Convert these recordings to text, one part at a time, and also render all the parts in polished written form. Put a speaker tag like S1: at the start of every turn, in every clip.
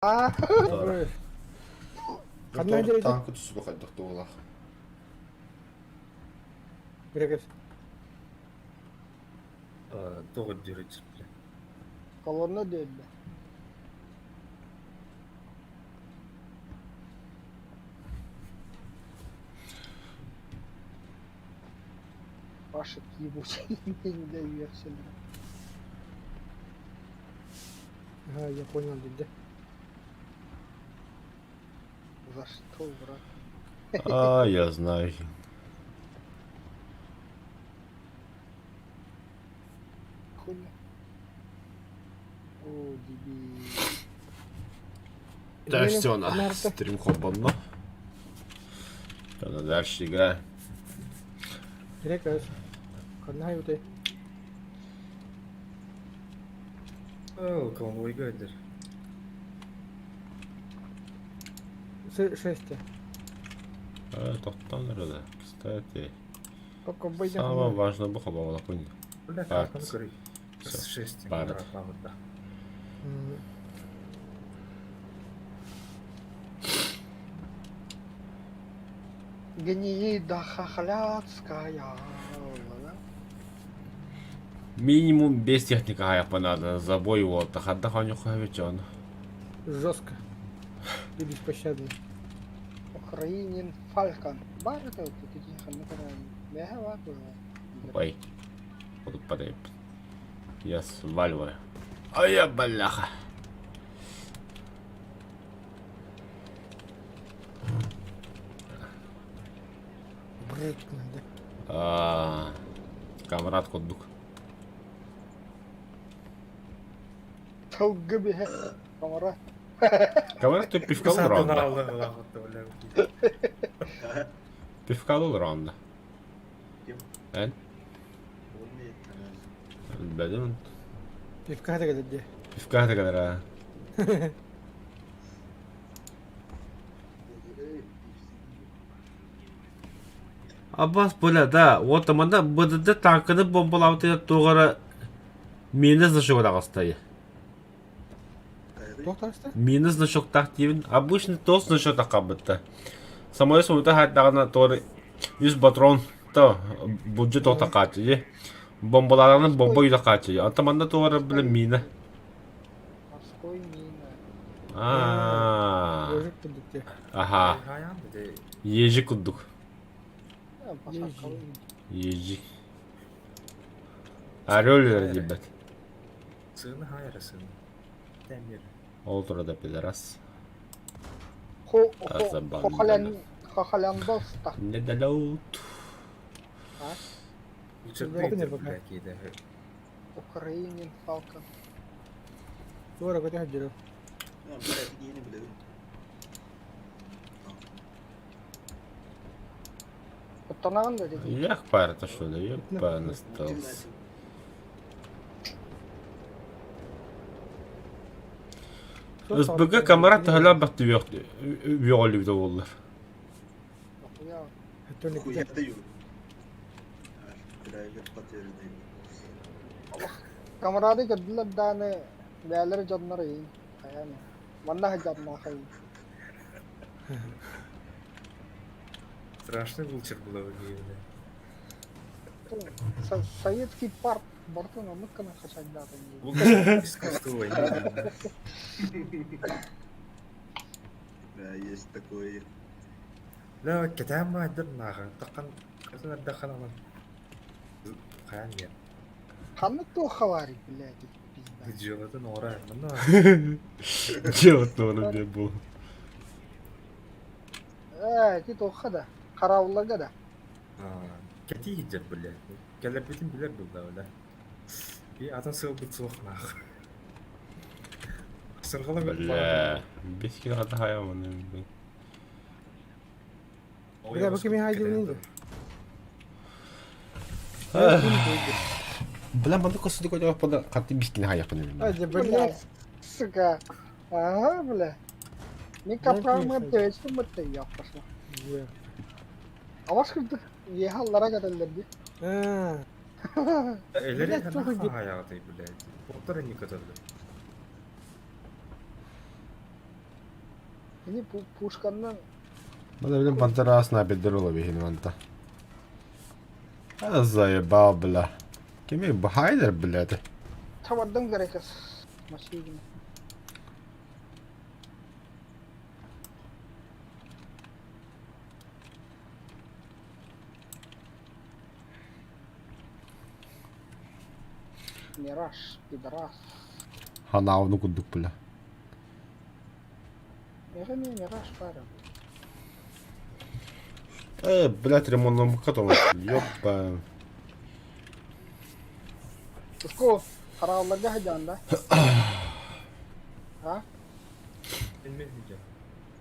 S1: Ханна дьэрити?
S2: Таанка түсүбэ хайдах туолах.
S1: Грегор.
S3: Тоҕо дьэрити?
S4: Колонна диэллэ. Ваши ебучие не уехали.
S1: Ага, я понял, где.
S4: За что, брат?
S2: А, я знаю.
S4: Хуйня. О, дебил.
S2: Да, все, на стрим хопанно. Тогда дальше играем.
S1: Грекас. Ханна юты.
S3: О, конвойга эдер.
S1: Шесте.
S2: Тоқтан рада. Кстати.
S1: Пока
S2: Самое важное бу хабала хуйня.
S3: Бля,
S2: Так.
S3: картаны көрүй.
S2: Всё.
S3: Шесть.
S2: Барат.
S3: Да.
S4: Гнида хохляцкая.
S2: Минимум без техника хаяпа надо. Забой вот. Хадда ханю хавичон.
S1: Жестко. И беспощадно.
S4: Украинин Фалькон. Бар это вот такие ханна
S2: Ой. Вот падает. Я сваливаю. А я бляха.
S1: Брать надо.
S2: А, Камрад коддук.
S4: Толгы Камара.
S2: Камрад ты пивка ранда. Пивка ранда. Эн? Бәдем.
S1: Пивка да где?
S2: Пивка kadar ha. Аббас бля да, вот манна БДД танканы бомбалабыт тугара минус значок ағастай.
S1: Тоқтарсты?
S2: Минус значок так дейбин. Обычный тос значок таққа бітті. Самолет самолета хаттағына торы 100 патрон то бюджет тоқта қачы. Бомбалараны бомба үйді қачы. Ата манда тугара бля мина.
S4: Морской мина.
S2: А.
S1: Ежик куддук
S2: Аха. Ежик куддук. Ежик. Орел ребят.
S3: Сыны хайра сыны. Темир.
S2: Ол турада пидорас.
S4: Хохолян Хохоляндоста.
S2: Недолет.
S4: Украинин Фалкон.
S1: Туара көтө хаджыры.
S4: Оттанаган да деди.
S2: Як парта что ли? Ёпа, остался. СБГ камера тахла бат вёли боллар.
S4: Камрады көдүлөр дааны бээлер дьоннор ыйын. Хайаны. Манна хаджарна хайын.
S3: Страшный булчер было в
S4: Советский парк бортун омуккана хачагдатын.
S3: Искусство войны.
S5: Да, есть такое.
S3: Да, кэтээн баайдар нааҕа. Таққан кытын эрдэххин алан. Хайан диэн.
S4: Ханнык туохалари, блядь, пизда.
S3: Дьыалатын оҥоро манна
S2: Делать надо мне было.
S4: Э, ти туохха да. Караулларга да.
S3: кэтии сылдьар блядь. Кэлэрбитин билэр буолла бля. И атын сылбыт суох наах. Сырҕала
S2: Бля, бес кило хата хаямын.
S1: Бля, бу кими хайдыбын
S2: Бля, манда косуду койдо пада каты бес кило хаяпын.
S1: Ай,
S4: Бля,
S1: блядь.
S4: сука. Ага, бля. Мен капралымы төбөчтүм бытты я пошла. Аваш кырды. Ехаллара каталлар ди.
S1: А,
S3: Элери
S1: Блядь, туох иди.
S3: хаягытай блядь. Оттор не көтөрдө.
S4: Кини пушканнан
S2: Бада билим пантерасына бедер ола биһин манта. Заебал, бля. Кими бахайдер, блядь.
S4: Табардан грекас машина. Мираж, пидорас.
S2: Ханаауну курдук, бля.
S4: Миэхэ эмиэ мираж баар.
S2: Э, блядь, ремонтнаммыкка тоҕо, ёппа.
S4: Туску, хараалларга сылдьаҕын да? А?
S3: Мин сылдьар.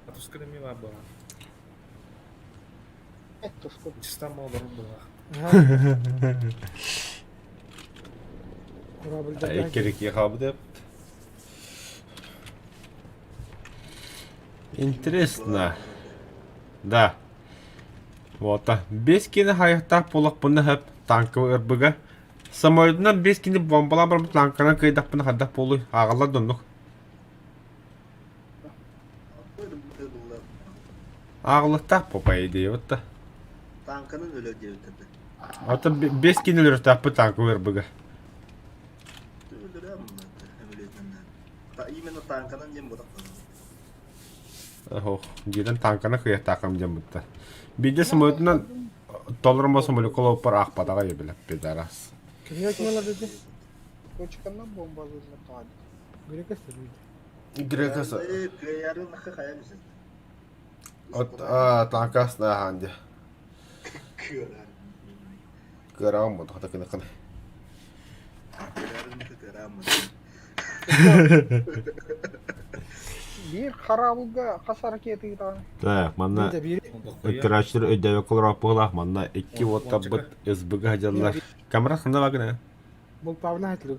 S3: А тускун эмиэ баар буолан.
S4: Эт туску.
S3: Чистан олорор буоллах.
S2: Икки хаалбыт Интересно. Да. Вот. Бес кини хайахтаах буолахпына хөп танковый ырбыга. Самолетунан бес кини бомбалаан барбыт танканан кыйдахпына хайдах буолуй? Ааҕаллар да оннук. Ааҕылыктаах по идее вот да.
S5: Танканан өлөр диэбиттэр да.
S2: Ата бес кини өлөртаахпыт танковый ырбыга.
S5: Өлөрөм Именно танканан диэн буолар.
S2: Ох, дьиэтэн танканы кыйахтаахым диэн бутта. Биирдэ самолетунан толормо самолёкка олоппор аахпатаҕа ебилэ пидорас.
S1: Кимҥэ кимэлэр деді?
S4: Точканан бомбалыыллар тоҕо
S1: Грекас деді.
S2: Грекас.
S5: Кыайарын хайа билсин.
S2: От танкас наахан дии.
S5: Кыарар.
S2: Кыараҕым буолла кыныкын.
S5: Кыарарын кыарааммын.
S4: Биир хараабылга хас ракета ыытаҕын?
S2: Так, манна Көрөөччүлэр өйдөөбөккө олороппуһулаах манна икки уоттарбыт СБГ сылдьаллар. Камера ханна бакына?
S1: Булпаабына айтылы.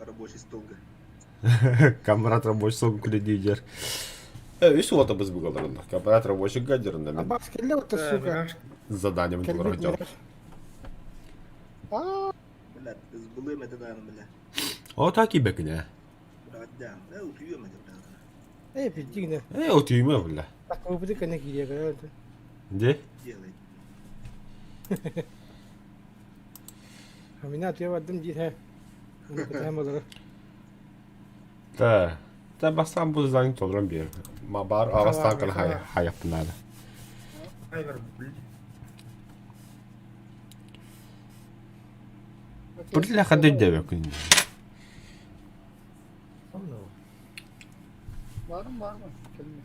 S5: Рабочий столга.
S2: Камрад рабочий столга күлэдиидер. Үс уота СБГ олороллор. Камрад рабочий гадерында мен.
S1: Абас келле отта сука.
S2: Заданием толору дьон.
S5: Блядь, СБЛ это наверное, бля.
S2: О, так и бекине.
S5: Да, да, утуйум это, бля.
S1: Э, пиддигне.
S2: Э, утуйма, бля.
S1: Так, вы будете кene кириэ
S2: Де?
S5: Делай.
S1: Меня ответ бардым диир Кэтэһэн болору.
S2: Да. Та бастаан бу задание толорон биэр. Ма бар аҕастаан кана хайаппын наада. Бля хады дэбэкүн.
S4: Барым барым. Кэлме.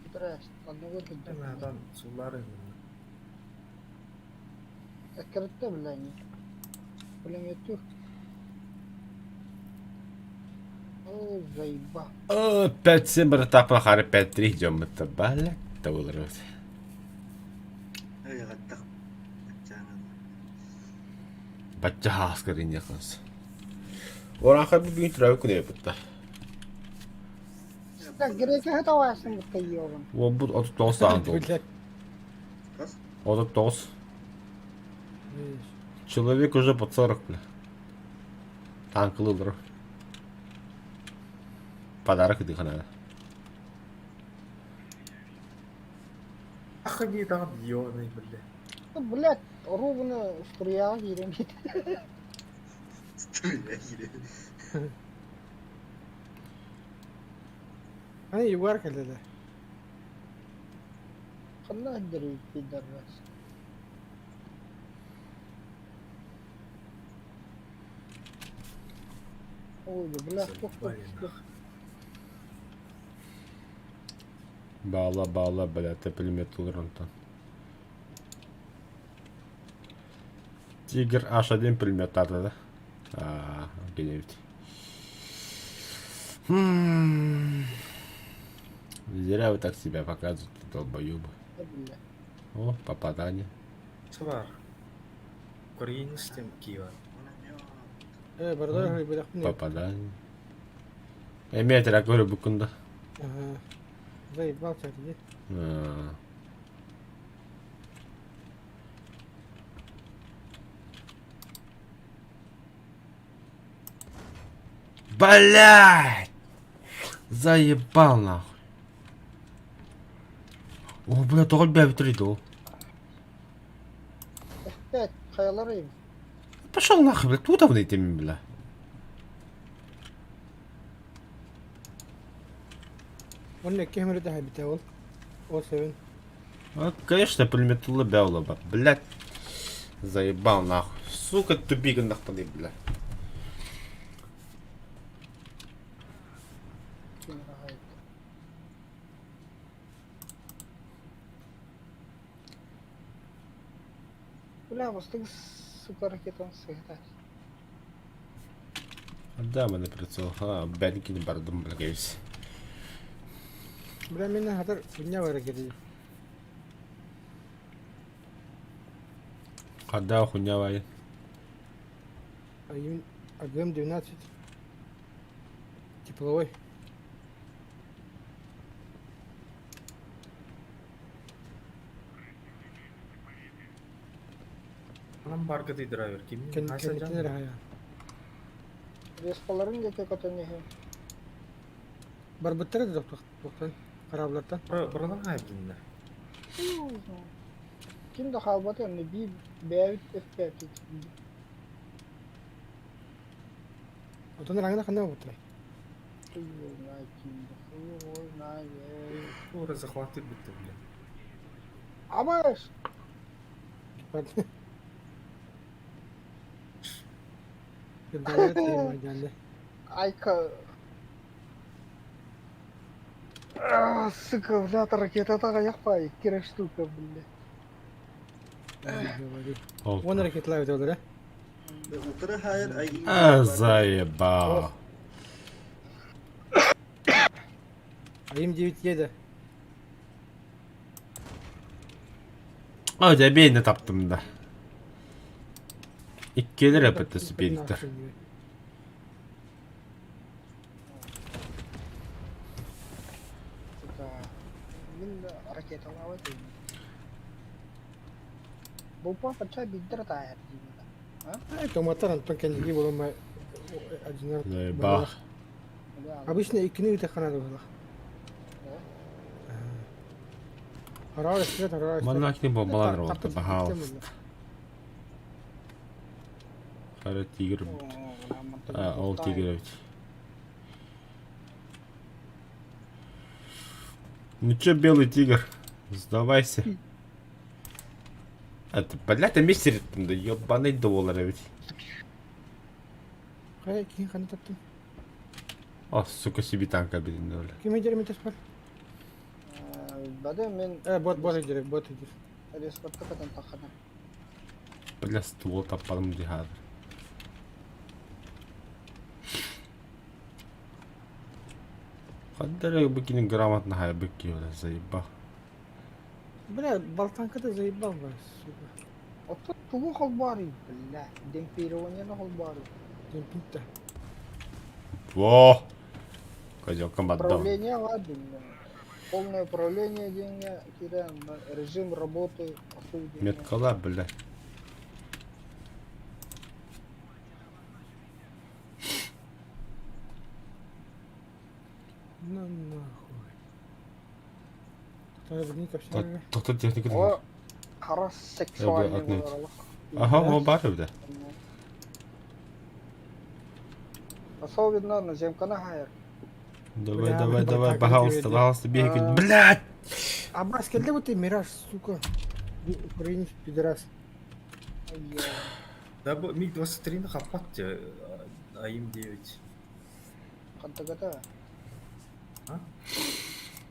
S4: Здрасте. Оннугу билдим.
S3: Суллары.
S4: Эккирэтте билээҥҥи. Пулеметтуур. Оо, заеба.
S2: 5-7 бырытааппын хары 5-3 дьоммуттар бааллар табылырыбыт.
S5: Айаҕаттах баччаанан.
S2: Бачча хааскар иньякынс. Оранхай бу бүгүн төрөөбүт күнэ бутта.
S4: Так, грекэ хатавасын бутта йогын.
S2: Уолбут 39 сааһын туолбут.
S5: Хас?
S2: 39. Человек уже под 40, бля. Танкылы Подарок иди ханаа.
S3: Охуеть, там ёбаный, бля.
S4: Ну, блядь, ровно струяҕа киирэн
S5: Струя киирэн.
S1: Аны Егор кэллэ.
S4: Ханна сылдьарый пидорас? Ой, бля,
S3: Заебали,
S2: Баала, баала, бля, пулемет онтон. Тигр H1 пулемет да? Аа, геневит. Зря вы так себя показываете, долбоебы.
S4: Бля.
S2: О, попадание.
S3: Сабар. Украинец тем Киева.
S1: Э, бардар быдахпын.
S2: Попадание. Эме говорю букунда.
S1: Ага. Заебал, кстати,
S2: Блять! Заебал нахуй. О, бля, тоҕо элбээбитирий доо?
S4: Опять хайаларый?
S2: Пошел нахуй, бля, тут этими, бля.
S1: Уонна икки өмүрү даһайбыта ол. Ол сөбүн.
S2: А, конечно, пулеметулла бэулаба. Блядь. Заебал нахуй. Сука, тупик нахуй, бля.
S4: Бля, бастык сука ракетан сыгытар.
S2: Да, мене прицел. А, бәнкин бардым, бля, кебис.
S1: Бля, мин хатар хуйня бар ракета.
S2: Хада хуйня вай.
S1: АГМ-12. Тепловой.
S3: Анам баргыдый драйвер кимни?
S1: Кэнниттэн эрэ
S4: Веспаларын диэки көтөн иһин.
S1: Барбыттара да туохтан хараблартан.
S3: Бұрынан хайбдынна.
S4: Ким да хаалбата онно биир бэйэбит F5
S1: Отон раңына ханна буттарай.
S3: Ура захватып бітті, бля.
S4: Абаш! Айка. А, сука, бля, ракета таҕайахпай, икки штука, бля.
S1: Уон ракеталаабыт олора.
S5: Утары хайыр ай
S2: А, заебал.
S1: АИМ-9 еде.
S2: А, дьэ таптым да. Иккиэлэр эпэтэ сипириктэр.
S4: Сука, мин ракеталаабат Бу пача биддер таайар диибин.
S1: Томаттар Антон кэнниги буолан один
S2: Заебал.
S1: Обычно иккини ыта ханада буолар. Хараар эстет, хараар эстет.
S2: Манна кини бомбалар олорто, пожалуйста. Хара тигр. А, ол тигр эбит. Ну чё, белый тигр, сдавайся. Это, блядь, эмиэ да ебаный доллар эбит.
S1: Хайа, киһи ханна таптым.
S2: О, сука, себе танка билин бля.
S1: Ким идер метес бар?
S4: Бада мен
S1: Э, бот, бот идер, бот идер.
S4: респортка катан тахана.
S2: Бля, ствол таппадым дии хазыр. Хаддара быкини грамотно хай быки, бля, заебал.
S1: Бля, болтанка да заебал, бля, сука.
S4: Оттон тугу холбаарый, бля, демпирование холбаарый.
S1: Демпинг-то.
S2: Во! Козелком отдал.
S4: Управление ладно. Полное управление деньги, кирен, режим работы, осуждение.
S2: Меткала, бля.
S1: На нахуй. Тоқтар
S2: Тоқтар техника.
S4: О, хара сексуальный
S2: отнять.
S4: болар.
S2: Ага, о, бар бля.
S4: Особенно на земкана хайр.
S2: Давай,
S1: Бля,
S2: давай,
S1: блин,
S2: давай,
S1: так
S2: пожалуйста,
S1: тебе-
S2: пожалуйста, бегай.
S4: А.
S2: Блядь!
S1: Аббас, келді вот ты мираж, сука. Украинец, пидорас.
S3: Да, бу МиГ-23-ні хаппат те, АИМ-9.
S4: Хантагата.
S3: А?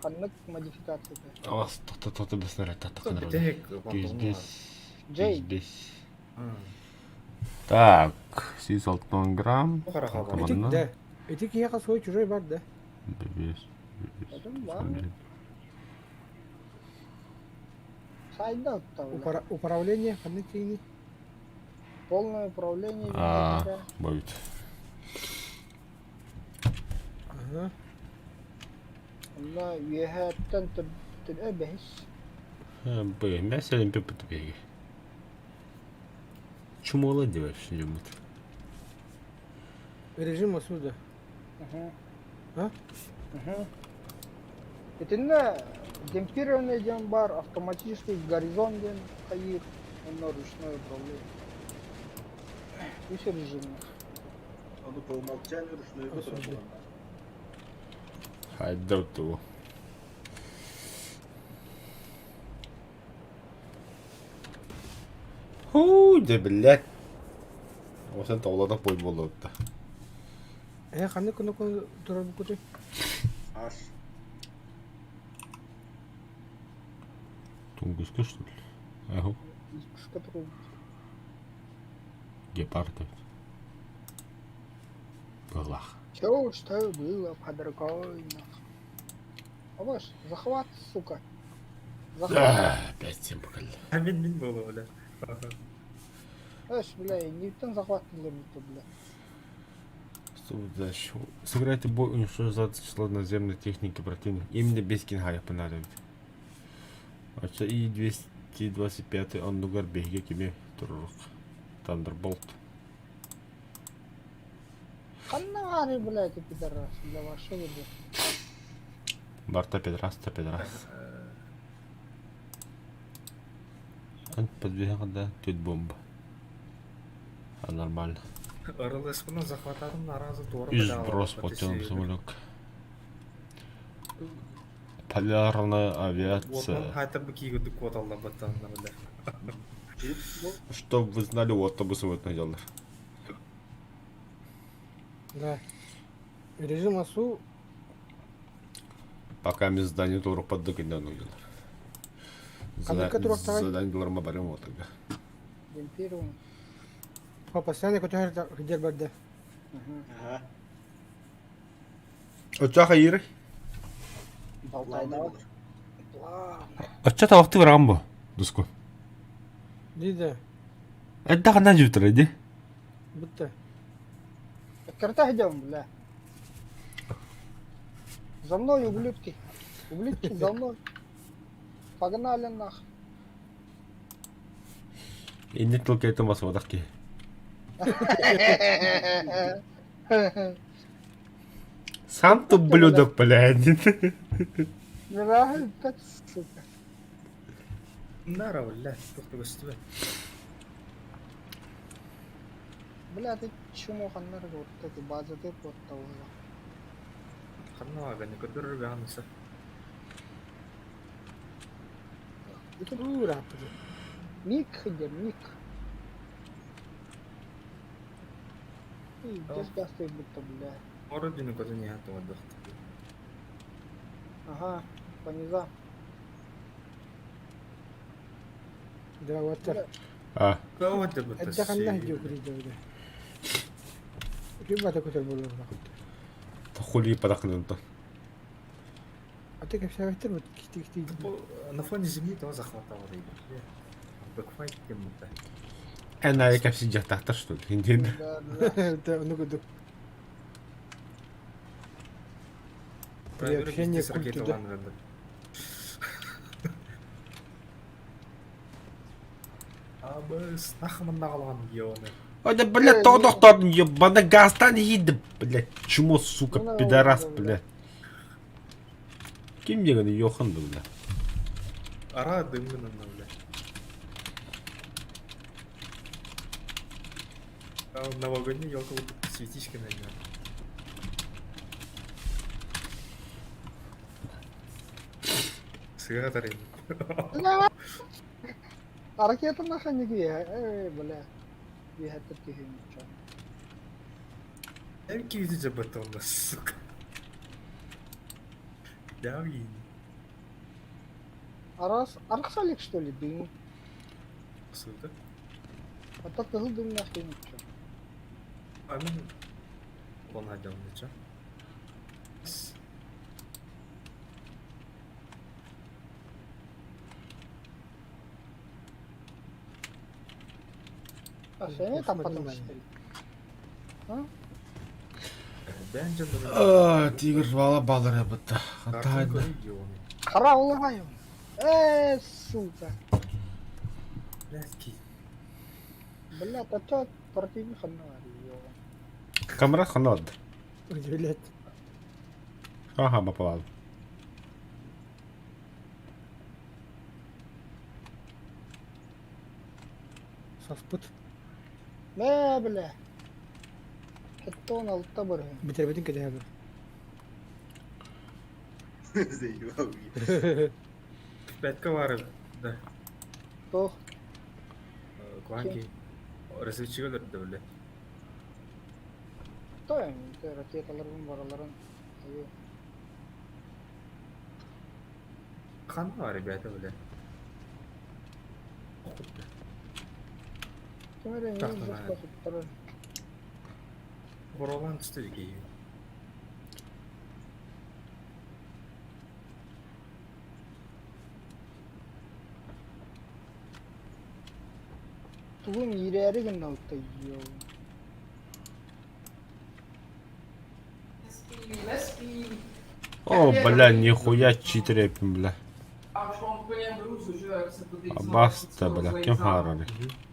S4: Ханнык модификация.
S2: Ас, тоқта, тоқта, без снаряд, тоқта,
S3: Бітек,
S2: Здесь,
S4: Джей.
S2: здесь. Так, 86 грамм.
S3: Қараға бар.
S1: Эти,
S2: Манна.
S1: да. Эти кияға свой чужой бар, да.
S2: Бес,
S4: Потом бар. Сайда оттавля.
S1: Управление, ханнык тейни.
S4: Полное управление.
S2: А, будет.
S1: Ага.
S4: Онно үөһэттэн түр бэһис.
S2: Б, мясо или пепе Чумола деваешь, не
S1: Режим осуда.
S4: Мгм.
S1: А?
S4: Мгм. Итиннэ Демпфированный диэн баар, автоматический горизонт диэн хайыыр уонна ручное управление. Үс режимнээх.
S5: Ону по умолчанию ручнойга турар.
S2: Хайдар тугу. Хуу, дьэ биллэр. Осан тоҕолото пой буолуотта.
S1: Э, ханнык кнопканы турар букуты?
S5: Аш.
S2: Тунгуска что ли? Ага. Гепард. Была.
S4: Все, что было под рукой. Абаш, захват, сука. Захват.
S2: Опять всем покали.
S3: А мин мин буолуо бля.
S4: Эш, бля, не захват бля.
S2: Дальше. Сыграйте бой, уничтожить число наземной техники противника. Именно без кинхая понадобится. Ача И-225 оннугар биһиги кими турурук. Тандерболт.
S4: Ханна блядь, пидорас, для вашего, блядь.
S2: Барта педрас, та педрас. Подвигал, да, тут бомба. А нормально.
S3: РЛС-пынан захватадым наразы туора
S2: И сброс потянул самолет. Полярная авиация.
S3: Хайта бы киигы куоталла баттанна бля.
S2: Чтоб вы знали, вот бы самолет наделали.
S1: Да. Режим АСУ.
S2: Пока мы здание туру поддыгать не делали. Задание ма барем вот тогда.
S1: По постоянно который где барда.
S5: Ага.
S2: Оча хайыр.
S4: Балтайда.
S2: Оча тавакты барам бу. Дуску.
S1: Диде.
S2: Это хана жутра иди.
S1: Будто.
S4: Карта идем, бля. За мной, ублюдки. Ублюдки, за мной. Погнали нах.
S2: Инне тыл кетем басып ки. Сам ты ублюдок, блядь.
S4: Бля, сука.
S3: Нара, бля, тухта көстүбэ.
S4: Бля, ты чмо ханнар вот эти база ты вот того.
S3: Ханна аганы көдөрөр баанысы.
S1: Ура.
S4: Мик где мик. Где стоит будто, бля.
S3: Ородину көтөн яхаты ваддах.
S4: Ага, по низам.
S1: Да, вот так.
S2: А.
S1: Это ханна где укрыть, да. Ребята, который был
S2: Хули подахнул-то.
S1: А ты как вся вот кисти кисти.
S3: На фоне земли то захватывал. Бэкфайт кем-то.
S2: Эн капси жактахта что ли?
S4: Да, да.
S1: Да, ну ка Приобщение к культу, да.
S3: Абыс, нахман нагалан ёны.
S2: Ой, да, блядь, то доктор, ебаный газтан едет, блядь, чмо, сука, пидорас, блядь. Ким дегені Йоханды, бля.
S3: Ара дымгын бля. Новогодний елка светичка на нем. Сыга тарин.
S4: А ракета нахуй не где? Эй, бля. Я это ничего.
S3: Я кивите батон, сука. Дави.
S4: Арас, архсалик что ли, дым?
S3: Сука.
S4: А так кызыл дым нахуй ничего.
S3: А ну, он одел ничего.
S4: А что там потом стоит?
S2: А, тигр бала балыр бытта. Хатайды.
S4: Караулагаем. Сука. Блядь, а то противник ханна.
S2: Камера ханад.
S1: Удивлять.
S2: Ага, бапалал.
S1: Саспыт.
S4: Мэ бля. 76 бырыһын.
S1: Бүтэрбитин кэтэһэбин.
S5: Заебал.
S3: Пятка баар да.
S4: Туох?
S3: Куанки. Разведчига өлөрдө бile.
S4: Той, ракеталарбын бараларын. Айы.
S3: Хан бар ребята бile.
S4: Ким эрэ
S3: Так,
S4: миигин
S3: давай.
S4: туттарар.
S3: Боролан түсті дикей.
S4: Тугун иирээри гынна ё.
S6: Nespí, nespí.
S2: О, бля, нихуя читерепим, бля.
S6: A už mám úplně hrůzu, že jo, jak se to teď znovu
S2: Баста,
S6: všechno
S2: бля, кем
S6: rozlejzá.
S2: харали?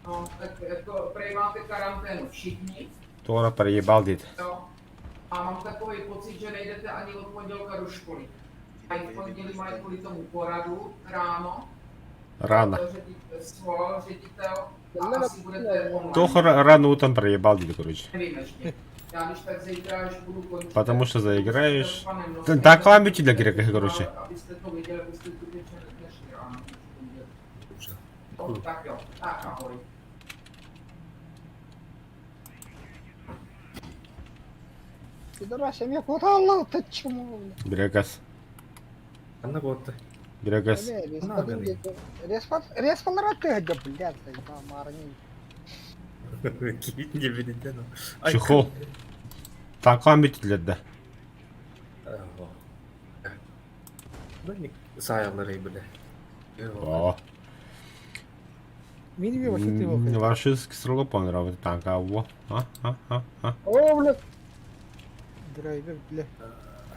S6: No, tak jako prej máte karanténu všichni,
S2: Тора проебал дед.
S6: jo. A mám takový pocit, že nejdete ani od pondělka do školy. A i v pondělí mají kvůli tomu poradu ráno.
S2: Рано.
S6: To ředitel, svolal ředitel a asi budete online.
S2: Тоха рано утром проебал дед, короче.
S6: Nevím ještě. Já když tak zítra, až budu končit.
S2: Потому что
S6: tak
S2: заиграешь.
S6: s panem
S2: Да,
S6: Noskem,
S2: так вам для грека, короче.
S6: Abyste to viděli, abyste zbytečně nešli ráno.
S3: Уже.
S6: No, tak jo, tak ahoj.
S4: Пидорас, эмиэ куотаалла таччым.
S2: Грекас.
S3: Анна готты.
S2: Грекас.
S4: Эмиэ респат респалара тыгда, блядь, заебал марни.
S3: Киит не видите, но.
S2: Чехол. Так вам для да.
S3: Саялары бile.
S2: О.
S1: Мини вообще ты его.
S2: Ваши строго понравился танка. Во. А, а, а, а.
S4: О, блядь.
S1: Драйвер, бля.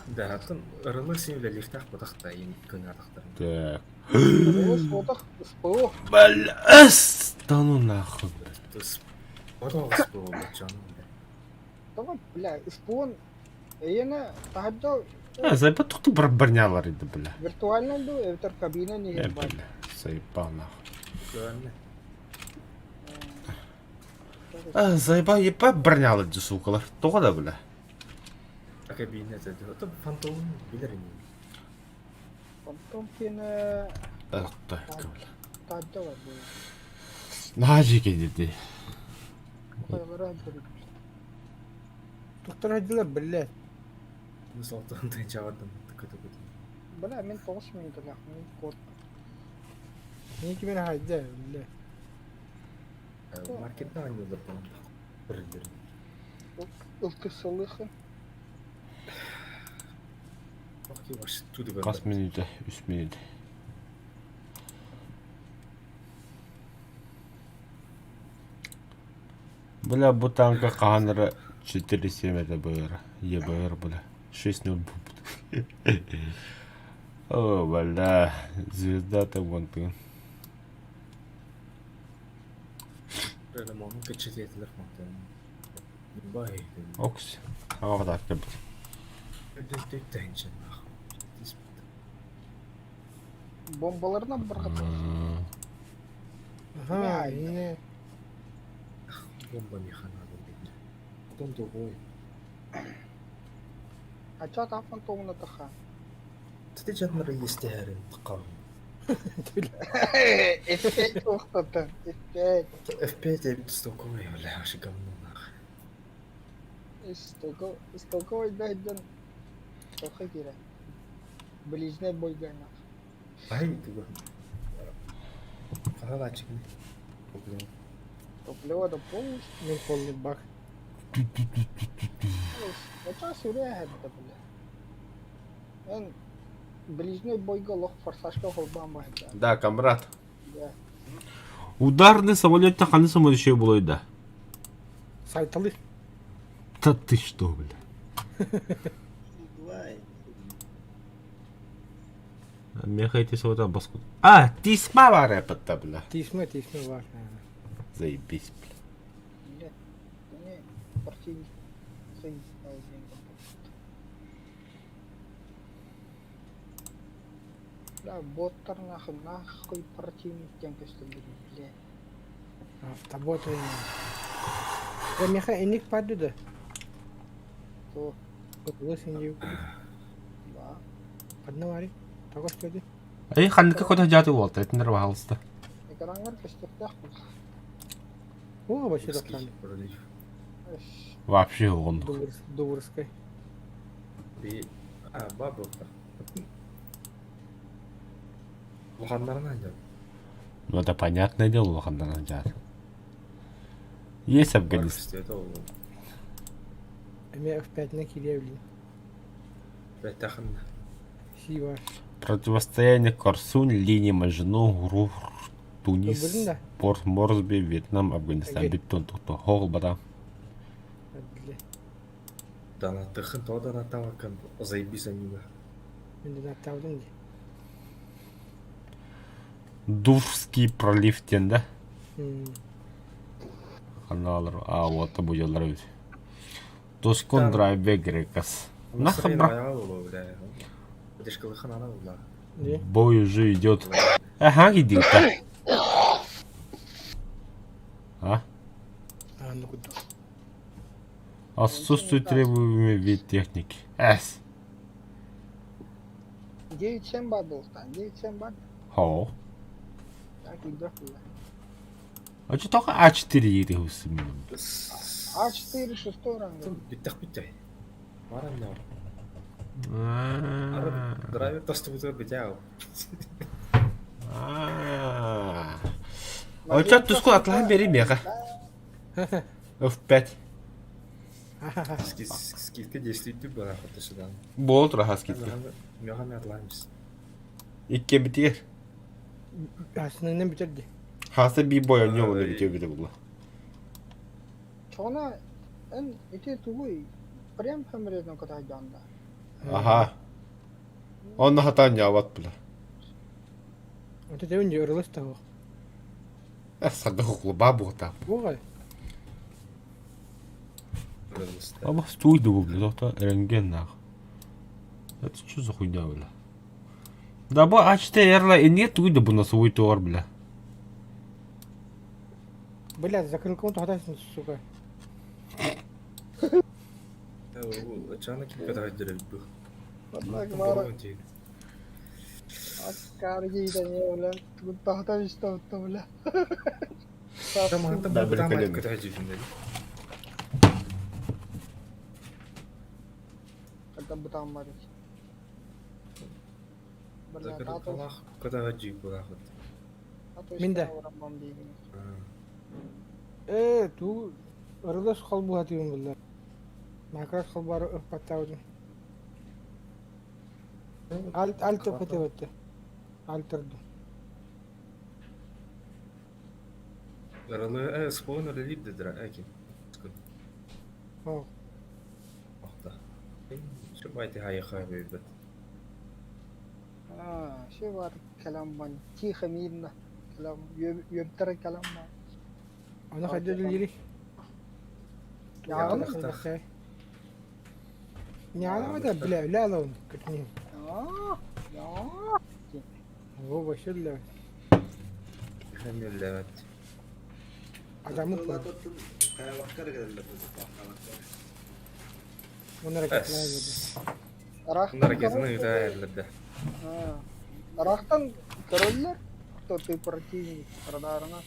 S3: Да, атын ырылы сен лифтах бутахта им күн атахтар.
S2: Так.
S4: Отах, СПО.
S2: Бля, да ну нахуй.
S3: Отоғыс бұл жаным.
S4: Давай, бля, СПО. Эйена таһырдьа
S2: А, заебал тухту бронялар иди, бля.
S4: виртуально ду, эбэтэр кабина не
S2: Э, бля, заебал нахуй.
S3: Көрәнне.
S2: А, заебал, ебать бронялар иди, сукалар. Тоға да, бля.
S3: Кабина деді. Ото фантом билер не.
S4: Фантом кene
S2: Ах, так, бля.
S4: таһырдьа бар бу.
S2: Нажике деді.
S4: Хайалара бир.
S1: Доктор айдылар, бля.
S3: Мысалы тынча бардым. Тыкы-тыкы.
S4: Бля, мен 9 минут мин код.
S1: Ники мен хайда, бля.
S3: Маркетте ойнолор Бір-бір.
S4: Ылтысылыхы.
S3: Ох, ваш туды
S2: Қас минуты, үш минут. Бля, бу танка қағаныры 4-7 это БР. ЕБР, бля. 6-0 будет. О, бля. Звезда-то вон ты.
S3: Элемонун кечететилер мактан. Бай.
S2: Окс. Ама так бит.
S3: Теншн.
S4: Бомбаларына быргыт.
S1: Ага, не.
S3: Бомба механа дейт. Потом другой.
S4: А чё там фантомна таха?
S3: Ты жанры естәрин тықам.
S4: F5 охтата. F5.
S3: F5 эбит столковый, бля, вообще говно нах.
S4: Истолковый, истолковый дайден. Тоха кире. Ближний бойга нах.
S3: Ай, туга. Калачик.
S4: Топливо до полностью.
S1: Мен полный бак.
S4: Оча сүрэ хэддэ бля. Эн ближний бойга лох форсажка холбаан баһыта.
S2: Да, комрад.
S4: Да.
S2: Ударный самолет таханы самолет еще было да.
S1: Сайталы.
S2: Да ты что, бля.
S5: Давай.
S2: Меха эти самолеты баску. А, тисма варепата, бля.
S1: Тисме, тисме бар.
S2: Заебись, бля.
S4: Бля. Не, партийный. Бля, боттар нахуй, нахуй противник тем көстүлдүр, бля.
S1: Автоботы. Я меха эник падду да.
S4: То,
S1: Кытылы син
S4: да.
S1: Одна вари. Того что ли?
S2: Эй, ханныка кота жаты болта, этинер баһалыста.
S4: Экрангар көстүөхтээх буолла.
S1: О, вообще
S3: Дуврский
S1: доктан.
S3: пролив.
S4: Эш,
S2: Вообще оҕоннук.
S1: Дуврской.
S3: Би... А, бабылка. Улаханнарын анньар.
S2: Ну это понятное дело, улаханнарын жаат. Есть Афганистан.
S3: Это ол.
S1: Эме F5 на киревли.
S3: Бәтәхін.
S1: Сива.
S2: Противостояние Корсунь, линии Мажино, Рур, Тунис,
S1: Блин, да.
S2: Порт Морсби, Вьетнам, Афганистан.
S1: Окей.
S2: Биттон тухто. Хол бада.
S1: Бля.
S3: Данаттықын то данаттавакын. Заебись аниме.
S1: Мен де аттаудым ди.
S2: Дуврский пролив тен да?
S1: М.
S2: Ханалар. А, вот бу жоллар бит. Тоскон
S3: Там.
S2: драйв Грекас. Нахабра.
S3: Нахабра. Дешкалыхан ана була.
S1: Не?
S2: Бой уже идет. Ага, иди та. А?
S1: А, ну куда?
S2: Отсутствует требуемый вид техники. С.
S4: 9-7 бар буолуохтаах. 9-7 бар.
S2: Хо.
S4: Так, элбэх буолла.
S2: А что только А4 едет усымным.
S4: А4 шестой ранга.
S3: Биттах биттай. Маран нау. Драйвер тостубутугар битяу.
S2: А чат туску атлаһан бери меха. F5.
S3: Скидка действует была хотя
S2: Бол тура скидка.
S3: Меха атлаймыз.
S2: Икке битигер.
S1: Асынынан бүтерди.
S2: Хаса би бой не оны битер бите була.
S4: Чона эн ити тугуй прям хамреден кота жанда.
S2: Аха. Онна хатан яват була.
S1: Вот это он ырылыс того.
S2: Сада хуклу бабу та.
S1: Буга.
S2: Аба стуй да бля, тоқта рентген нах. Это что за хуйня, бля? Да бу А4 эрла и нет туй да бу на свой товар, бля.
S1: Бля, закрылком тоқтайсың, сука.
S3: Чана ким кота ждеребит бу.
S4: Однако мара аккарги да не бля. Тугун тахта вишта бля.
S2: Да, бля, колено.
S3: Кота ждеребит.
S4: Когда бы там марить. Бля, тато
S3: Кота ждеребит була хот.
S1: Минде. Э, ту ырылыс холбуга түйін бұлар. Макрас холбары ықпаттаудың. Альт альт өпөтө өттү. Альтырды.
S3: Ралы спойлер лип дедра әкин.
S1: О,
S3: Охта. Шубайте хайха бит.
S4: А, все бар калам бан. Тихо, мирно. Калам, ёптер калам бар.
S1: аны хайда дүлгери.
S4: Яғын?
S1: Не ана да бля, бля лаун. Күтмейм.
S4: А, я.
S1: О, вообще бля.
S3: Хәмилләт.
S1: Адамы Оны ракетлар.
S4: Рахтан
S3: Bunlar gezini ötә
S4: А, Рахтан короллер, кто ты противник радарына.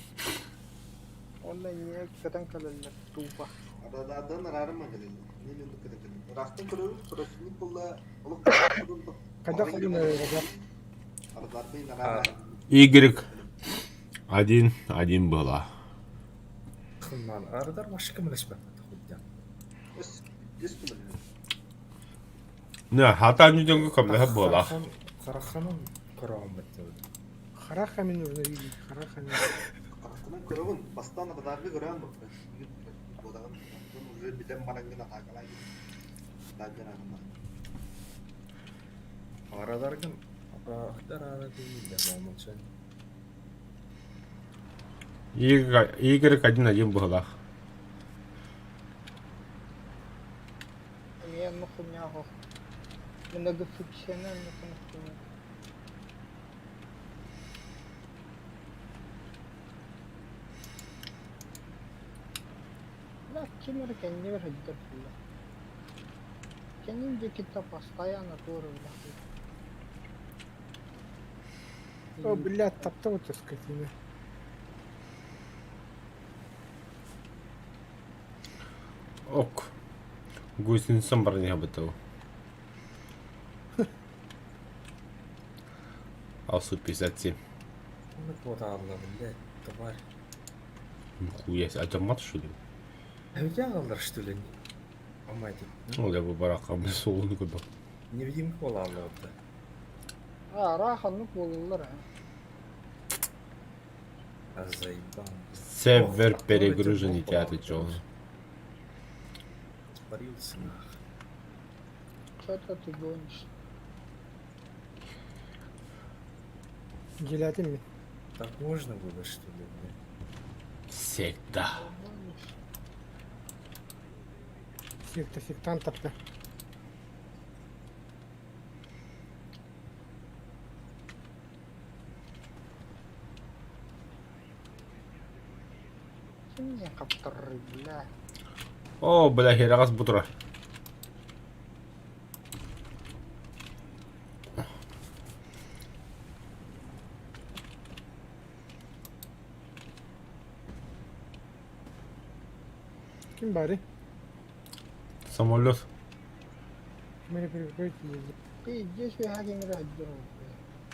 S4: Он на не катан короллер тупо.
S5: Радардан арарым келели. Мен енді кірдім. Рахтан көріп, противник болла, олық
S1: Когда ходим на радар?
S5: Радардан арарым.
S2: Y один, один была.
S3: Хымман ардар машка мелешпә. Худдан.
S5: Өс, өс күмін.
S2: Не, хата нүдөнгө көмлөһө була.
S3: Караханын караган бит.
S1: Харахами нужно видеть, харахами.
S5: Қарақтынан көрігін, бастан радарды көрем бұл. Бодағын, уже билем барангын атакалай. Радардан арарым.
S3: Арадаргын ардар ара дейм да болмаса.
S2: Y Y один один была.
S4: Не, ну хуйня го. Многофункциональный функционал. Ким эрэ кэннибэр сылдьар буолла. Кэнним диэкиттэн постоянно туора бырахтым.
S1: О, блядь, таптал эту скотина.
S2: Ок. Гусеницам баран иһэбит Алсу 57.
S3: Ну, куотаалла, блядь, тварь.
S2: Нихуя себе. А это мат, что ли?
S3: А ведь аҕаллар, что ли? Амати.
S2: Ну, я бы барака, бля, суолуну көрбөт.
S3: Невидимка буолааллар
S4: А, ыраах оннук буолаллар ээ.
S3: А заебал.
S2: Сервер перегружен, театр чё?
S3: Испарился нах.
S4: Что-то ты гонишь.
S1: Дьиэлээтим мин.
S3: Так можно было, что ли, блядь?
S2: Всегда.
S4: Гонишь.
S1: Секта, сектант тапта.
S4: Ким хаптаррый, бля.
S2: О, бля, херагас бутура.
S1: Ким баарый?
S2: Самолет.
S1: Ким эрэ перекрыть диэбит.
S4: Ты иди сюда, ким эрэ сылдьар,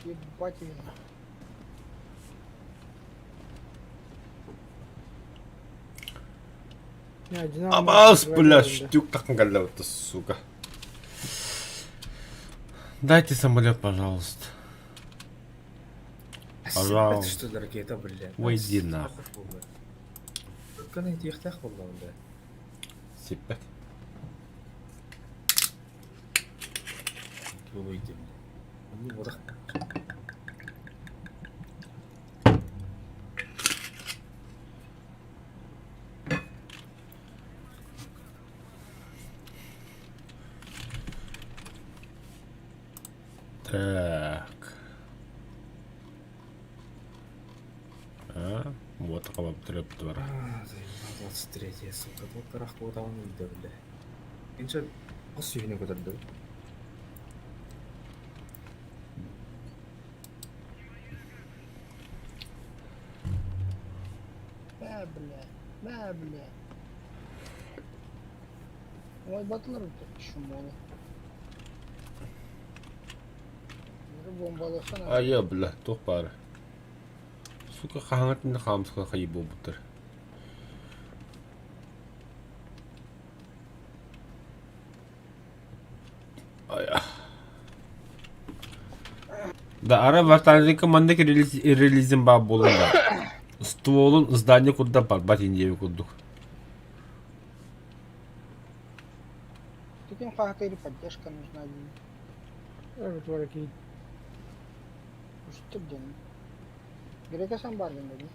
S4: бля. Ебать ее.
S1: Не, Динамо
S2: Абас, бля,
S1: двойной,
S2: штюк так это, сука. Дайте самолет, пожалуйста.
S3: Это что за ракета, блядь?
S2: Уйди нахуй.
S3: Кана этиэхтээх буолла, блядь.
S2: Сиппэт.
S3: Уйди, блядь. Ну, вот так.
S2: Так. А, вот такого треп двора.
S3: А, заебал, 23 сука. Тут карах буолан уйда, блядь. Инче хос сүүһүнэ көтөрдө.
S4: Мэ, бля. Мэ, бля. Ой, батлар чумону. Бомбалыхана.
S2: А я, бля, туох баар. Сука, хаһаҥҥа хаамыска хайы буолбуттар. Ай, Да, ара вертолетка маннык релизин баар буолан да. Стволун здание курда барбат индиэби курдук.
S4: Таким характере поддержка нужна.
S1: Evet, var ki.
S4: Что день? Грека сам барген деді.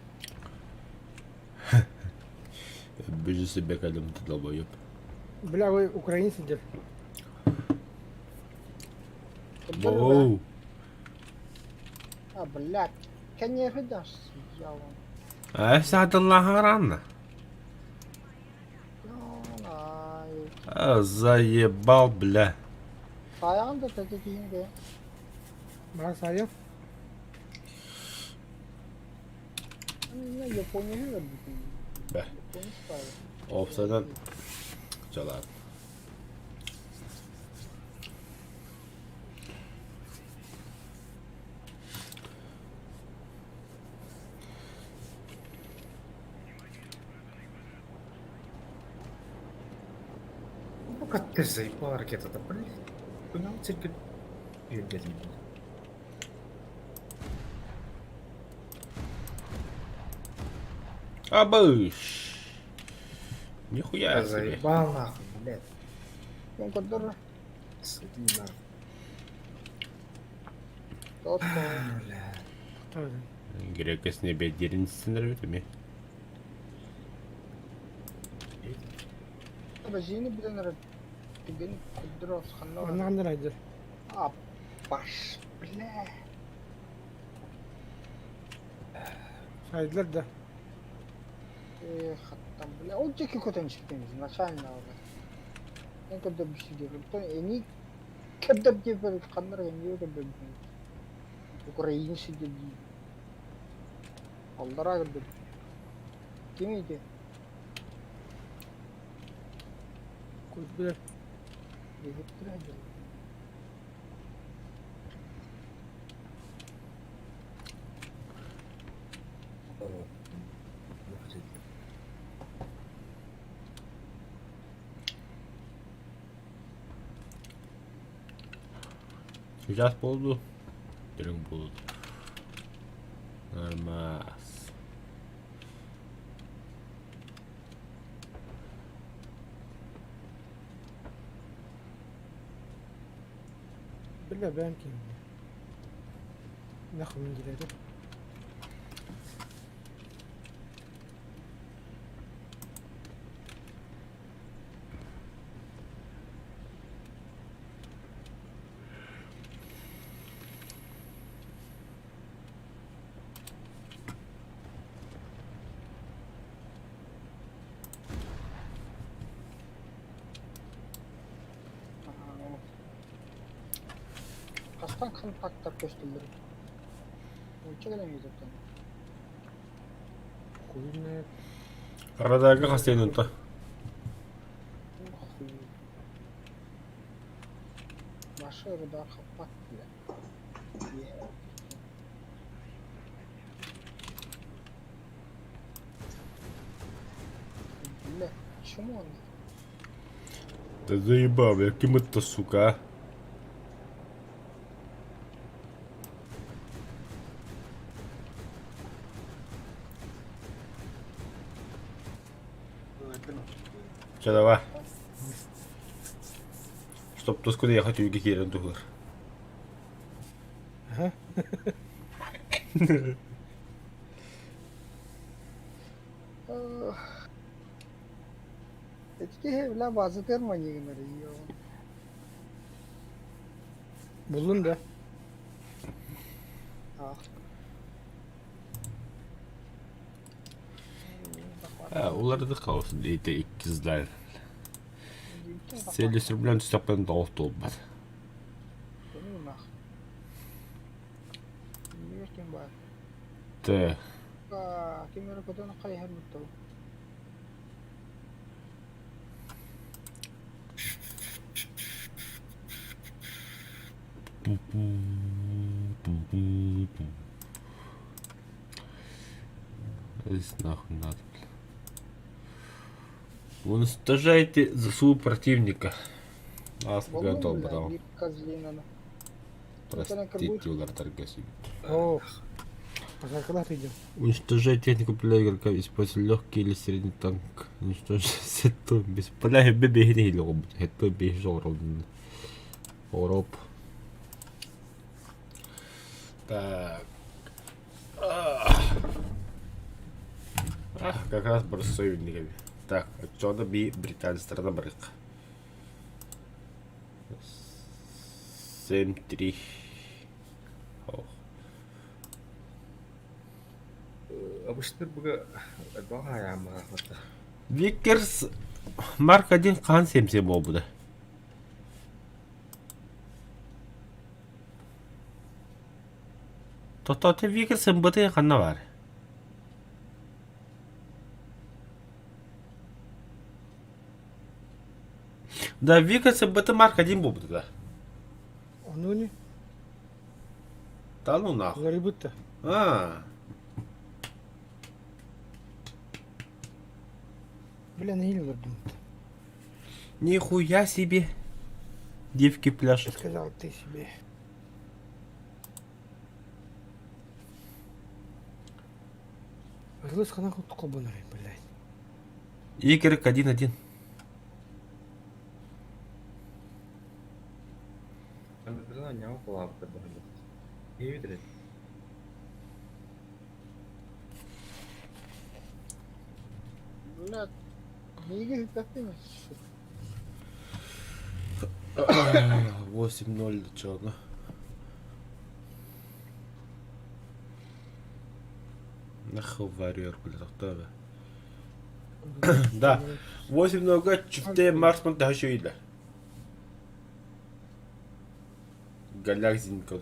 S2: Бүжү себе кэлим ты долбоеб.
S1: Бля, вы украинцы дер.
S2: Воу.
S4: А, блядь. Конечно, да, я вам.
S2: А саатыллаха ранна.
S4: Ну, ай.
S2: А, заебал, бля.
S4: Саян да такие
S1: Мара Саев.
S4: Ну, Япония живет.
S2: Бә.
S4: Япония ставит.
S2: Опсадан чалар.
S3: Ну, как ты заебал ракета-то, блядь. Куда он теперь блядь?
S2: Абыш. Нихуя себе.
S3: Заебал нахуй, блядь.
S4: Ну, который
S3: Суди нахуй.
S4: тот,
S3: Бля.
S1: Тоже.
S2: Грекесне бедеринсинер бит
S4: Базини блин, түгэн көддөр
S1: Онна
S4: ханна.
S1: ханна райдер.
S4: А, баш, бля.
S1: Сайдылар да.
S4: Эх, там, бля, ол диэки көтөн испитим изначально уже. Эн көрдөрбүт диэбит. Эни көрдөр диэбит ханна эрэ эмиэ көрдөрбүт. Украинцы диэн Аллараа көрдөрбүт. Ким ити?
S1: Куйбер.
S4: Диэбиттэрэ дьон.
S2: Сейчас буолду. Дириҥ буолду. Нормас.
S1: Бля, бэйэм киһим. Нахуй мин диэри.
S4: Хастан контактар көстөллөр. Онча кэлэн ыытыттан.
S1: Хуй знает.
S2: Радарга хастайын онто.
S4: Хуй. Наша радар хаппат бля. Бля, почему он?
S2: Да заебал, бля, ким это, сука, а? Чэ, давай. Чтоб тускуда ехать үйге киирэн туһугар.
S1: Ага.
S4: Ити киһи бля база термонигынар ее.
S1: Буллун да.
S4: Ах.
S2: Уларды хаос дейте иккизлер. Селлесир билэн түстэхпин тоҕус туолбат. Тэ.
S4: Ким эрэ көтөн хайыһар буттал.
S2: Здесь нахуй надо. Уничтожайте ЗСУ противника. А,
S4: Боллун
S2: готов,
S4: бля,
S2: потом.
S4: биир козлинаны.
S2: Простите, улар себе.
S1: О, пожаркалар идем.
S2: Уничтожать технику для игрока, используя легкий или средний танк. Уничтожить это без поля бебе или робот. Это без Ороп. Так. А, как раз бросовник. Так, отсюда би британец страна барык. 7-3. Ох.
S3: Обычно буга баҕа
S2: Виккерс Марк 1 хаан сиэмсиэ буолбута. Тохтоото Виккерс ымбыты ханна баар? Да, Виккерс ымбыты Марк 1 буолбута да.
S1: Ону не?
S2: Да ну нахуй.
S1: Уларыйбыт да.
S2: А,
S1: Бля, нэһиилэ олордум.
S2: нихуя себе. Девки пляшут.
S1: Сказал ты себе. Ырылыс ханан холбонор, блядь.
S2: Игорь 1-1.
S3: Иһи
S4: Бля, миигин хиппэппин.
S2: 8-0 чё, ну. Нахуй варьер, бля, тохтоо. Да. 8 много чифте марсман тахашуида. Галяксин код.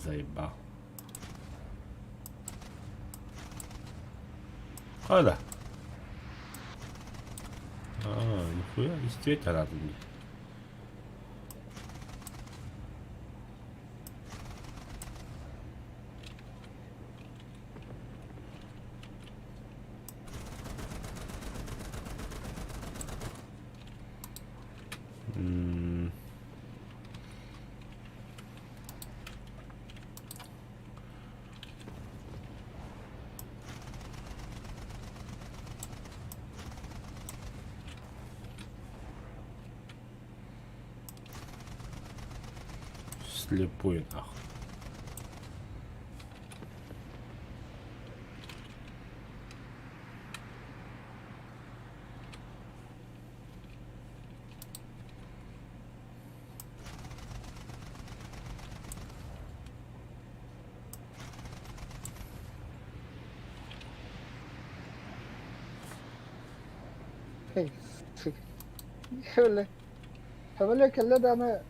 S2: Заебал. Қайда? А, нихуя, действительно надо мне. М. Слепой нахуй.
S4: Öyle. Hemen kelle de ana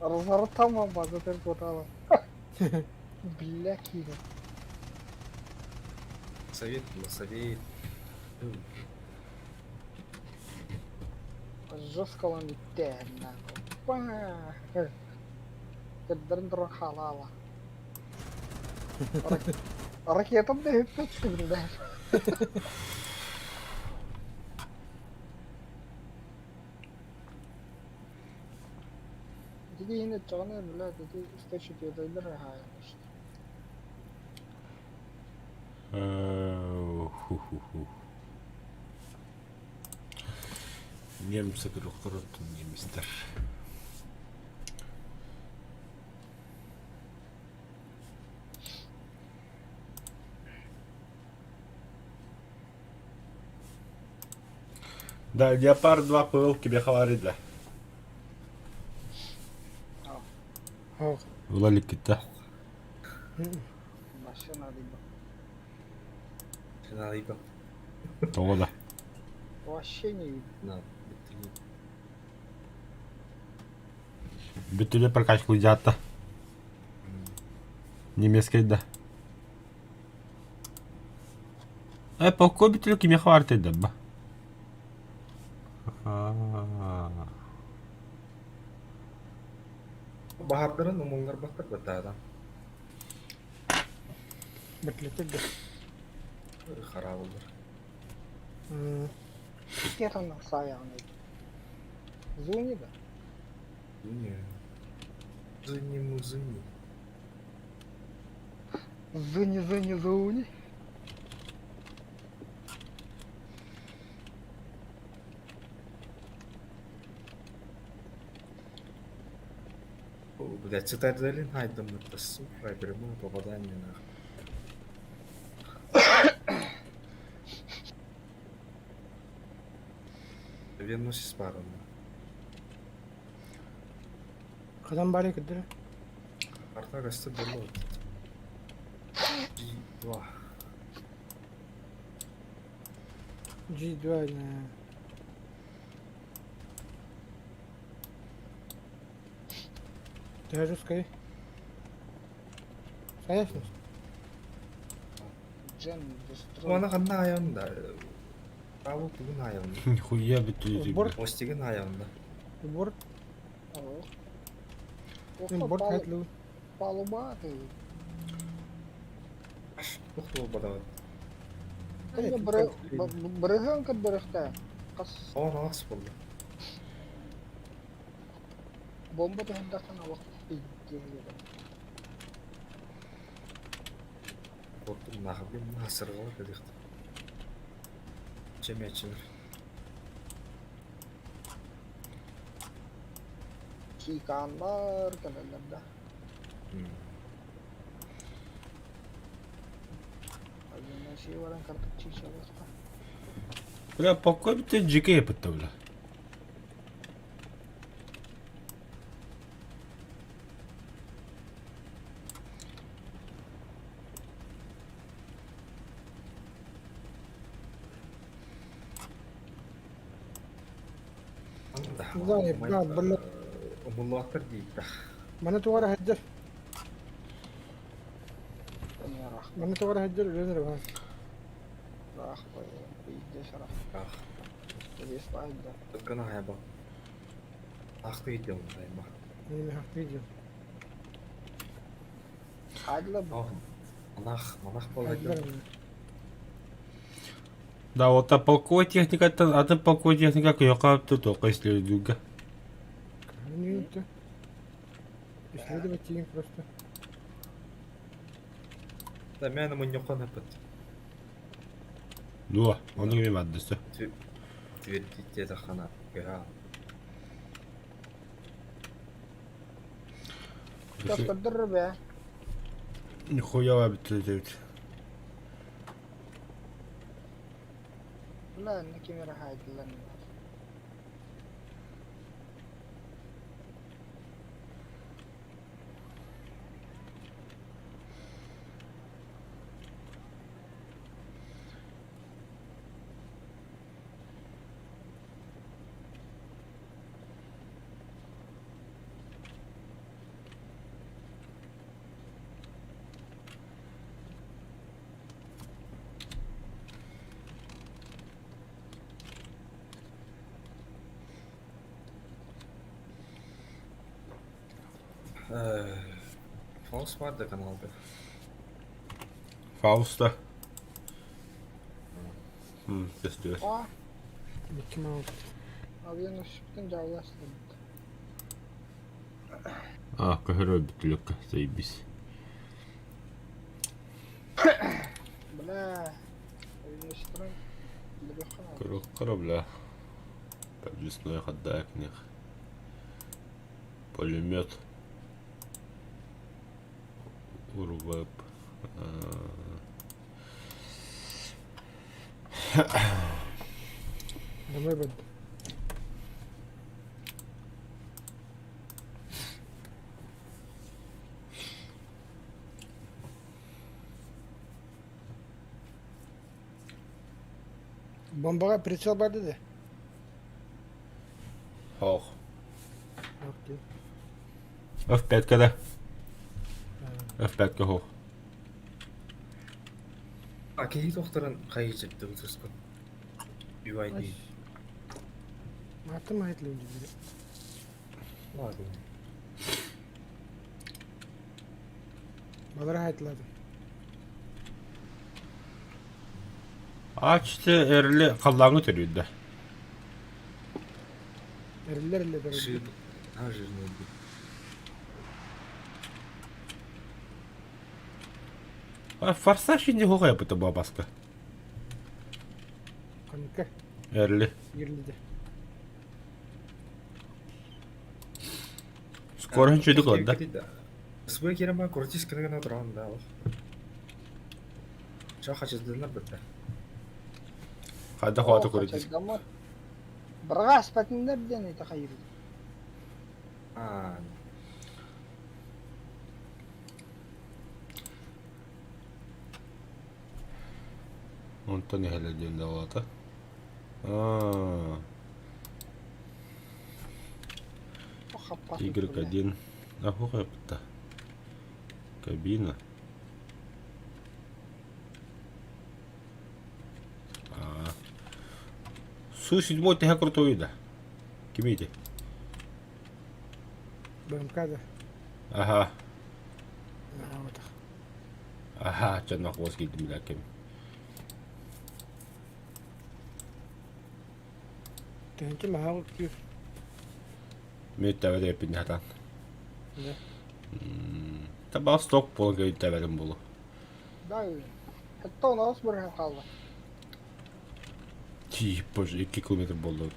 S4: разворотам база кутала. Бля, кире.
S3: Совет было, совет.
S4: Жестко он ведь нахуй. Кеддерин туран халала. Ракетам да хеппет да. Тиги хине чагана бля, тиги источник едайлар хая.
S2: Ху-ху-ху. Немцы көрөр немецтер. Да, Леопард 2 ПЛ тебе говорит, да.
S1: Ох.
S2: Улаликита.
S4: Машина либо.
S3: Надо
S2: Того да.
S4: Вообще не видно.
S3: Надо.
S2: Бүтүле прокачку дята. Немецкий да. Э, по бүтүле киме хварты да ба.
S3: Баһардарын умуллар баттар баттаадан.
S1: Бөтлөтүк.
S3: Харабылдар.
S4: Ракетаны саяғын Зуни да?
S3: Зуни. Зуни музуни.
S4: Зуни, зуни, зуни.
S3: Блять, цитаделин хайдам это сука, прямое попадание на. Венус спаран.
S1: Хадан бары кыдыр.
S3: Арта гасты было. G2.
S1: G2 на. Тяжеская. Конечно.
S4: Джен, destroy.
S3: Оны қандай аяғында? Браво бүгін аяғында.
S2: Нихуя бүтүле.
S1: Борт.
S3: Остеген аяғында.
S1: Борт.
S4: Ох.
S1: Борт хатлы.
S4: Палуба ты.
S3: Тоқты ол бадават.
S4: Бірігін кіт біріқті. Қас
S3: Оған алақсы болды.
S4: бомба тұхындақтан алық пиздец.
S3: Борттың нахабын насырғалы кәдіқты. Чемячылар.
S4: Чиканлар кәләләр да. Азына шей баран картып чишә басқа.
S2: Бля, покой бите дьикэй эпитте бля.
S1: Да, да, бля.
S3: Умуллааттар диибитэ.
S1: Маны тугара сылдьар. Маны тугара сылдьар үлэн эрэ баар.
S3: Ах, Кына хайба. Ахты идем хайба.
S1: Мин хахты идем.
S3: Манах, манах болайда.
S2: Да, вот а полковой техникаттан атын полковой техника кыйока тоққа исследуга.
S1: Исследовать тиин просто.
S3: Да, мен муньохон апыт.
S2: Дуа, оны кеме маддысы.
S3: Твердите тахана. Гра.
S2: Нихуя бит.
S3: Фаус бар да каналда.
S2: Фауста. Көстүөр.
S1: Микки Маус.
S2: А, көһөрө бүтлөккө, заебись. Көрө бля. Подвесной ходак них. Пулемет. Урвеп.
S1: Домой бад. Бомбаға прицел бар деді.
S2: Хох.
S1: Окей.
S2: F5 да. F5 хох.
S3: А киһи тохторун хайы жепти утуспут. BYD.
S1: Аттым айтылым дейді.
S3: Ладно.
S1: Балар айтылады.
S2: Ачты эрли қаллаңы төрүйді.
S1: Эриллер эле дөрөдү.
S3: Жир. А, жирный.
S2: А форсаж инде хоға япыты бабаска.
S1: Канка
S2: Эрли.
S1: ирлиде.
S2: Скорын чөйдік олды.
S3: Свой керема крутис кыргына туран да. Ча хачыздынар бітті.
S2: Қайда қуаты көреді.
S4: Бірға аспатындар ден это хайыр.
S3: А,
S2: Онтон эхэлэ диэн да Аа. Y1. А хуха Кабина. А. Су седьмой тэхэ крутой да. Кимите.
S1: БМК да.
S2: Ага.
S1: Вот.
S2: Ага, чанах воз кидим лакем.
S1: Тэнки махал күйр.
S2: Мен тәбәдә эпин хатан.
S1: Да.
S2: Таба сток болан кәй тәбәдәм болу.
S4: Да. Хатта оны ос бір қалды.
S2: Ти, боже, 2 километр болды.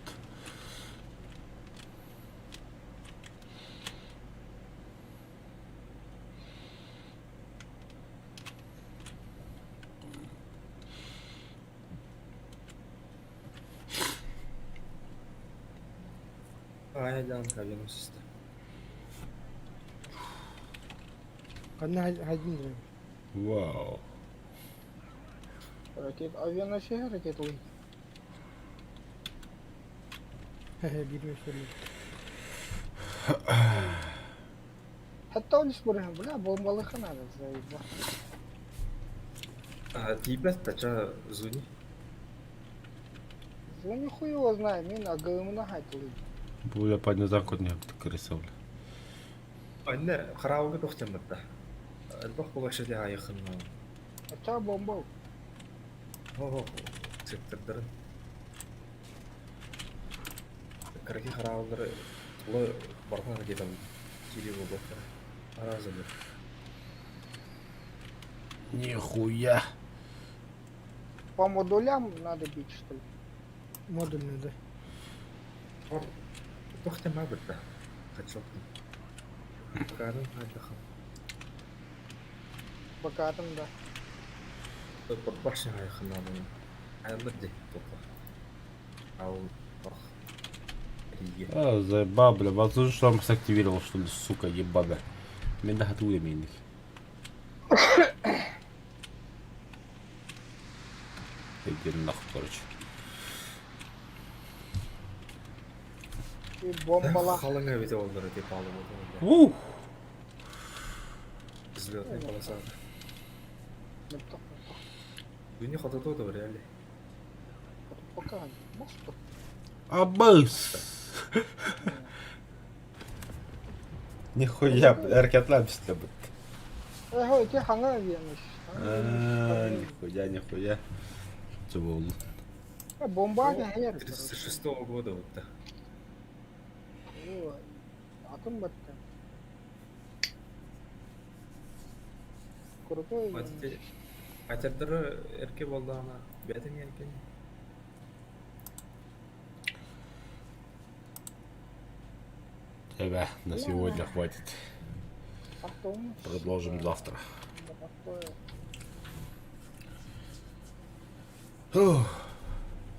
S3: Аайдаан авианосецта.
S1: Ханна хайдын дырым.
S2: Вау.
S4: Ракет авианосец ракеталый.
S1: Хе-хе, биир сөйле.
S4: Hatta он испорим, бля, бомбалыха надо, заеба.
S3: Тиийбэт тача зуни.
S4: Ну нихуй его знает, мин агымына хайтылый.
S2: Бу поднязан кот не крыса, бля.
S3: Анне хараабыга тохтеммытта. Элбэх була шили айыхын.
S4: Ача бомба.
S3: Хо-хо сектордарын. Кыраки хараабылары тула барган ракета кири болуохтара. Аразылар.
S2: Нихуя.
S4: По модулям надо бить, что ли?
S1: Модульный, да.
S3: Тохтема бытта. Хачоктун. Карын айдахан.
S4: Бакатым, да.
S3: Башня айхын алын. Айылыр де тоқы. Ал ох. Риге.
S2: А, заебал, бля, воздушный шторм сактивировал, что ли, сука, ебаная. Мен да хату емейник. Иди нахуй, короче.
S4: И бомбала.
S3: Халыңа бите олдары деп алып отыр.
S2: Ух!
S3: Взлетный полоса. Дүние хотото да реально.
S4: Пока. Может,
S2: Абыс! Нихуя, бля, ракетлар бісті бітті.
S4: Эй, ти хаңа авианосец.
S2: Нихуя, нихуя. Це болды.
S4: Бомба не хер.
S3: 36-го года вот да.
S4: Атом батта. Крутой.
S3: Атердары эрке болды ана. Бәтен еркен.
S2: Тебя на сегодня хватит.
S4: Атом.
S2: Продолжим завтра.
S4: Такое.
S2: Фух.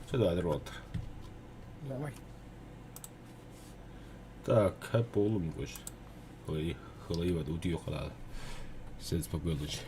S2: Сюда, рот.
S1: Давай.
S2: Так, полум гош. Хлои, хлои, вот, утюг, Всем спокойной ночи.